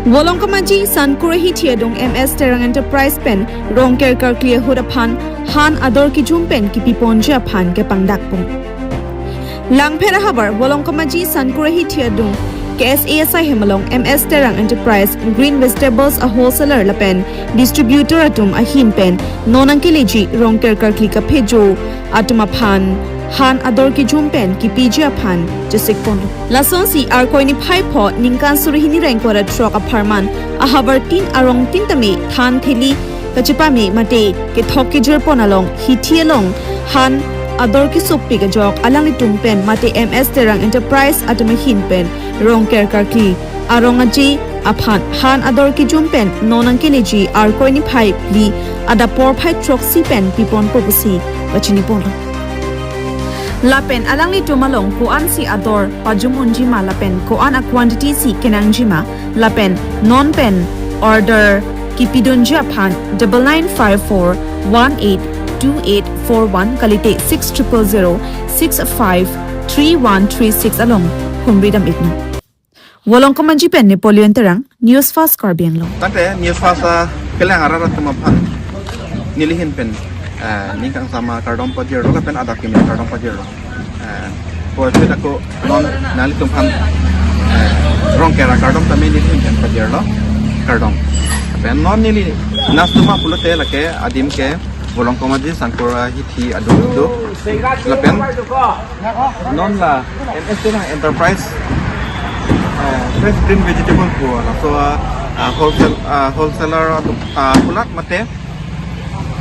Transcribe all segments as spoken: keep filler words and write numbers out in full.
Volongkom Aji Sankura Hithi adung M S Terang Enterprise pen Rongker karkli ahut aphan han ador kejum pen kipi ponji aphan kepangdakpon. Langpher ahavar Volongkom Aji Sankura Hithi adung K S A S I hem along M S Terang Enterprise Green Vegetables a wholesaler lapen distributor atum ahin pen non nangkeleji Rongker karkli kaphejo atum aphan han ador kejum pen kipiji aphan chesikpon. Lasonsi Arkoi niphai pho ningkan suri hini ra ingkoi ra throk apharman ahavar tin arong tin tame than theli kachepame mate kethok kejirpon along hithi along han ador kesopik ajok alanglitum pen mate M S Terang Enterprise atum ahin pen Rongker karkli arong aje aphan han ador kejum pen non nangkeleji Arkoi niphai phli adap porphai throksi pen piponpo pusi pachiniponlo. Lapen alanglitum along ko-ansi ador pajum unjima lapen ko-an a quantity si kenangjima lapen non pen order kipidunji aphan double nine five four one eight two eight four one kalite six triple zero six five three one three six along humri dam-iknon. Volongkom Aji pen Napoleon Terang, News Fast Karbi Anglong. Tangte News Fast, ah, kelang arat atum aphan nelihin pen, eh, ning kangsam akardom pajirlo lapen adap kimi akardom pajirlo. Eh, puvoiphit ako non nanglitum aphan, eh, Rongker akardom tame nelihin pen pajirlo. Kardom. Pen non neli nastuma pulote lake adim ke Volongkom Aji Sankura Hithi adung do. Lapen non la M S Terang Enterprise, eh, Fresh Green Vegetable pu laso, ah, wholesale, ah, wholesaler atum, ah, pulat mate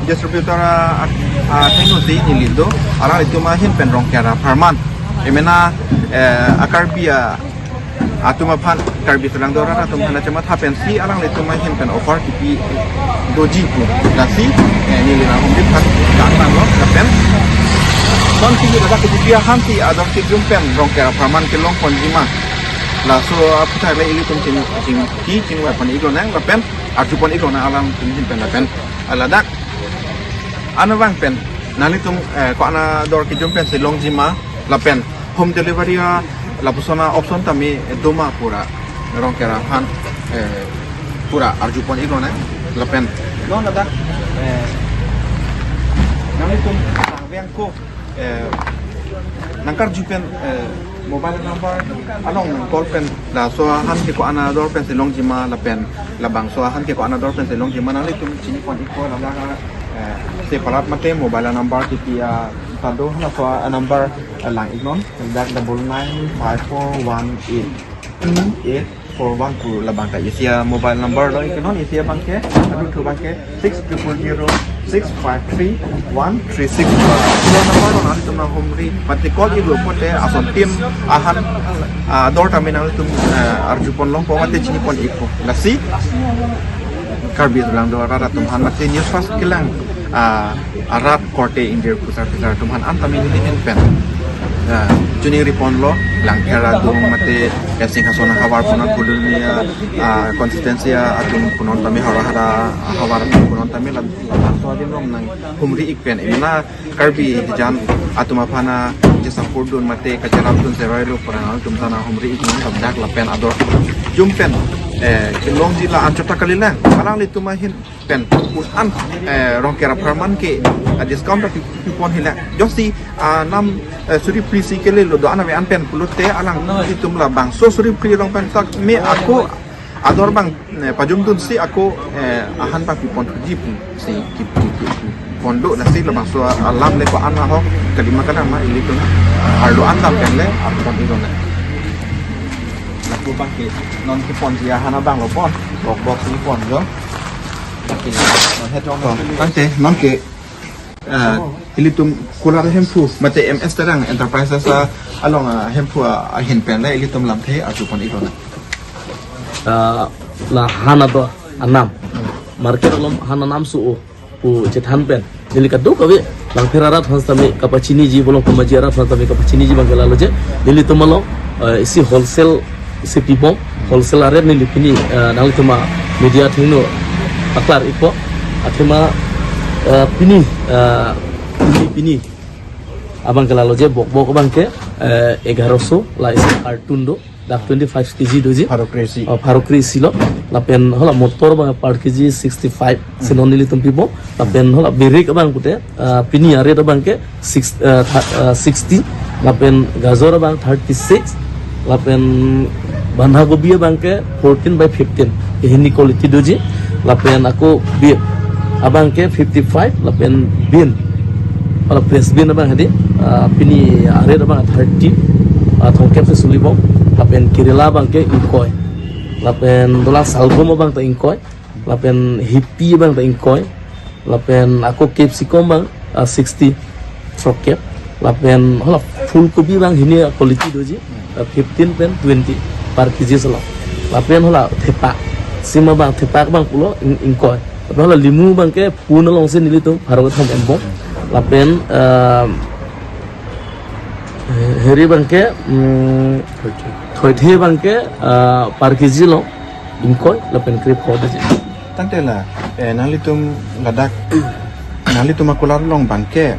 distributor, ah, ah, thengno si neli do, alanglitum ahin pen Rongker apharman. Emena, eh, a Karbi, ah, atum aphan, Karbi Anglong arat atum aphan chematha pensi alanglitum ahin pen offer kipi doji pu. Lasi, eh, neli nang humri phan kangmanglo lapen non kini ladak kipi ahan si ador kejum pen Rongker apharman kelong ponjima. Laso aputhak le ilitum ching, ching, ki chingvai pon-iklonang lapen arju pon-iklonang alanglitum ahin pen lapen. Ah, ladak anabang pen nanglitum, eh, ko-an ador kejum pensi longjima lapen home delivery, ah, lapuson a-option tame doma pura Rongker aphan, eh, pura arju pon-iklonang lapen non ladak, eh, nanglitum nangvang ko, eh, nangkarju pen, eh, mobile number along nang call pen laso ahan ke ko-an ador pensi longjima lapen labangso ahan ke ko-an ador pensi longjima nanglitum chini pon-ikpo ladak, eh, separat mate mobile number kipi, ah, ta do laso a-number, ah, lang-iknon ladak double nine five four one eight two eight four one pu labang ta isi a-mobile number lo, iknon isi abang ke, aduthu abang ke six triple zero six five three one three six. Isi a-number lo nanglitum nang humri mate call-iklo pote ason tim ahan, ah, ador tame nanglitum, eh, arju pon longpo mate chini pon-ikpo. Lasi Karbi Anglong arat atum aphan mate News Fast kelang, ah, arat korte ingjir pusar pisar atum aphan an tame nelihin pen, ah, chuningri ponlo, Langpher adung mate, eh, Singhason ahavar punon, Puluni, ah, constituency atum punon tame, Howraghat ahavar punon tame la, labangso adim along nang humri-ik pen emena Karbi hijan atum aphan, ah, chesupport dun mate kacherap dun serai lo pura nanglitum ta nang humri-iknon ladak lapen ador kejum pen, eh, kelongji la anchot ta kalilang alanglitum ahin pen un an, eh, Rongker apharman ke, ah, discount ta pi-, pipon hilang. Jongsi, ah, nam, eh, suri phli si kelelo do-an ave an pen pulote alanglitum labangso suri phli along pen tak me ako ador abang, eh, pajumdunsi ako, eh, ahan abang piponthuji pusi ki, ki, ki, kipon do. Lasi labangso alam le ko-an ahok kalima kadam ma ilitum arlo an dam pen le arpon ilo le. Lapu abang ke non kiponji ahan abang lo pon, bok bok si pon jo. Tangte non ke, eh, ilitum Kular Hemphu mate M S Terang Enterprises, ah, along, ah, Hemphu, ah, ahin pen le ilitum lamthe arju pon-iklonang. Ah, la han ador anam, market along han anam su-o pu chethan pen neli kadokave Langpher arat aphan tame kapachiniji, Volongkom Aji arat aphan tame kapachiniji abang ke lalo je, nelitum along, eh, isi wholesale si pibom, wholesale a-rate neli pini, eh, nanglitum a-media athengno paklar-ikpo. Athema, eh, pini, eh, pini, pini abang ke lalo je, bok bok abang ke, eh, egaroso, la isi carton do, dak twenty five K G doji. Pharo kre isi. Oh, pharo kre isi lo. Lapen hala motor abang per kg sixty five, si non nelitum pipo. Lapen hala birik abang pute, ah, pini a-rate abang ke six, ah, tha-, ah, sixty. Lapen gajor abang thirty six. Lapen bandha gobi abang ke fourteen by fifteen. Hini quality doji. Lapen ako bi abang ke fifty five. Lapen bean, hala French bean abang hedi, ah, pini a-rate abang thirty, ah, thomkep si sulibom. Lapen kerela abang ke ingkoi. Lapen dolang salgom abang ta ingkoi. Lapen hipi abang ta ingkoi. Lapen ako capsicum abang, ah, sixty, throkkep. Lapen hala full kobi abang hini quality doji, ah, fifteen pen twenty per kg solo. Lapen hala thepak, sima abang thepak abang pulo ing-, ingkoi. Lapen hala limu abang ke pun alongsi nelitum pharo kethom enbom. Lapen, ah, heri abang ke, mm, thoithe abang ke, ah, per kg lo ingkoi lapen krepho doji. Tangte la, eh, nanglitum ladak, nanglitum akular along abang ke,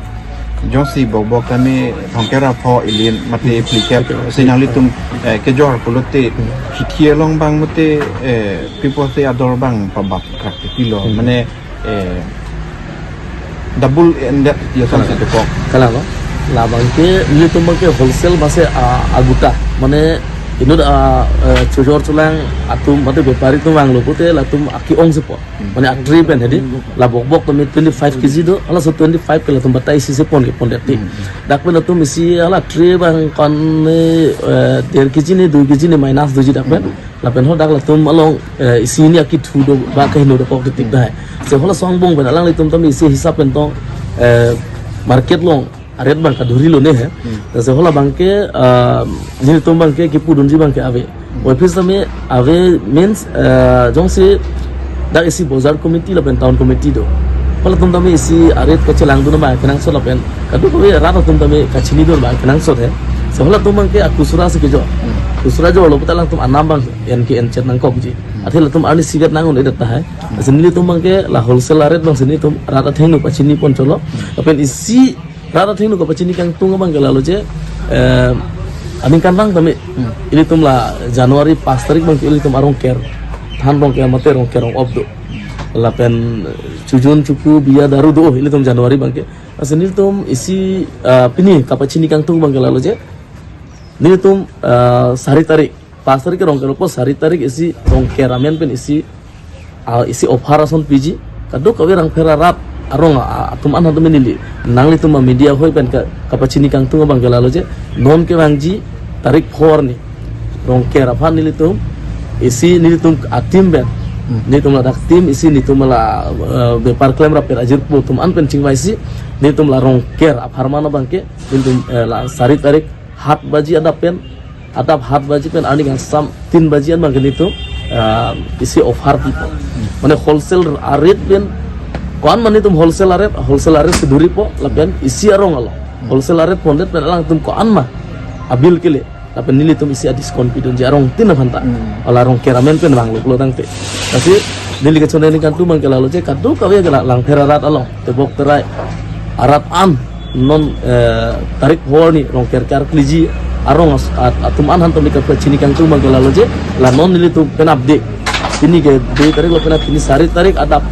jongsi bokbok tame thomkep ra pho ili mate phlikep, si nanglitum, eh, kejor pulote, hithi along abang mate, eh, pipo si ador abang pabap krak ti pilo, mane, eh, double ended ya samsi depok. Kalang lo. La abang ke, nelitum abang ke wholesale mase, ah, aguta. Mane inut, ah, eh, chojor cholang atum mate bepari atum vanglo pute latum aki-ong si po. Mane a-tray pen hedi. La bokbok tame twenty five kg do. Halaso twenty five ke latum batai isi si pon ke pon deti. Dak pen latum isi hala tray abang kon ne, eh, der kg ne, dui kg ne minus doji dak pen. Lapen ho dak latum along, eh, isi ni akithu do ba kaheno dokok titik dahai. Si halaso angbong pen alanglitum tame isi hisap pen tong, eh, market along a-rate abang kaduri lo ne he. Lasi hala abang ke, ah, nelitum abang ke kipudunji abang ke ave. Office tame ave means, ah, jongsi dak isi bojar committee lapen town committee do. Halatum tame isi a-rate kachelangdun abang kenangsot lapen kadokave rat atum tame kachinidun abang kenangsot he. Si halatum abang ke akusura si kejo. Kusura jolo pute alangtum anam abang en ke en chet nangkokji. Athe latum arni sigat nang un-edet tahai. Lasi nelitum abang ke la wholesale a-rate abang si nelitum rat athengno pachini pon cholo. Lapen isi rat athengno kapachini kangtung abang ke lalo je, eh, aningkanvang tame. Ilitum la January pas tarik abang ke ilitum arongker, than rongker mate rongker rong-op do. Lapen chujun chuku biya daru do ilitum January abang ke. Lasi nelitum isi, eh, pini kapachini kangtung abang ke lalo je, nelitum, eh, sari tarik, pas tarik ke rongker po, sari tarik isi rongker amen pen isi, ah, isi offer ason piji. Kadokave rangphera rat arong, ah, atum an atum neli, nanglitum a-media hoi pen ka, kapachini kangtung abang ke lalo je, non kevangji tarik pho arni rongker aphan nelitum isi nelitum a-team pen, nelitum ladak team isi nelitum la, eh, bepar klem rapet ajirpo atum an pen chingvai si nelitum la rongker apharman abang ke nelitum, eh, la sari tarik hat baji adap pen, adap hat baji pen arni kangsam tin baji an abang ke nelitum, ah, isi offer pipo. Mane wholesale a-rate pen, ko-an ma nelitum wholesale a-rate, wholesale a-rate si duripo, lapen isi arong along wholesale a-rate pondet pen alangtum ko-an ma a-bill kele, lapen nelitum isi a-discount pidunji arong tin aphanta. Hala rongker amen pen vanglo pulo tangte. Lasi neli kachonai ningkan atum abang ke lalo je kadokave ke la, langphera rat along, tebok terai arat an non, eh, tarik pho arni rongker karkliji arong as-, at-, atum an han tame kapachini kangtung abang ke lalo je, la non nelitum pen update. Pini ke dui tarik lo pen pini sari tarik adap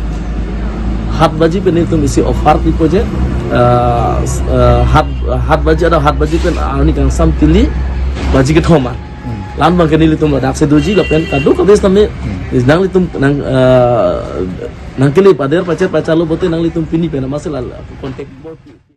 hat baji pen nelitum isi offer pipo je, eh, s-, eh, hat, hat baji adap hat baji pen arni kangsam tili baji kethom an. La-an abang ke nelitum ladak si doji lapen kadokave tame, nanglitum nang, eh, nangkele pader pachet pachalo pute nanglitum pini pen masi la contact bo.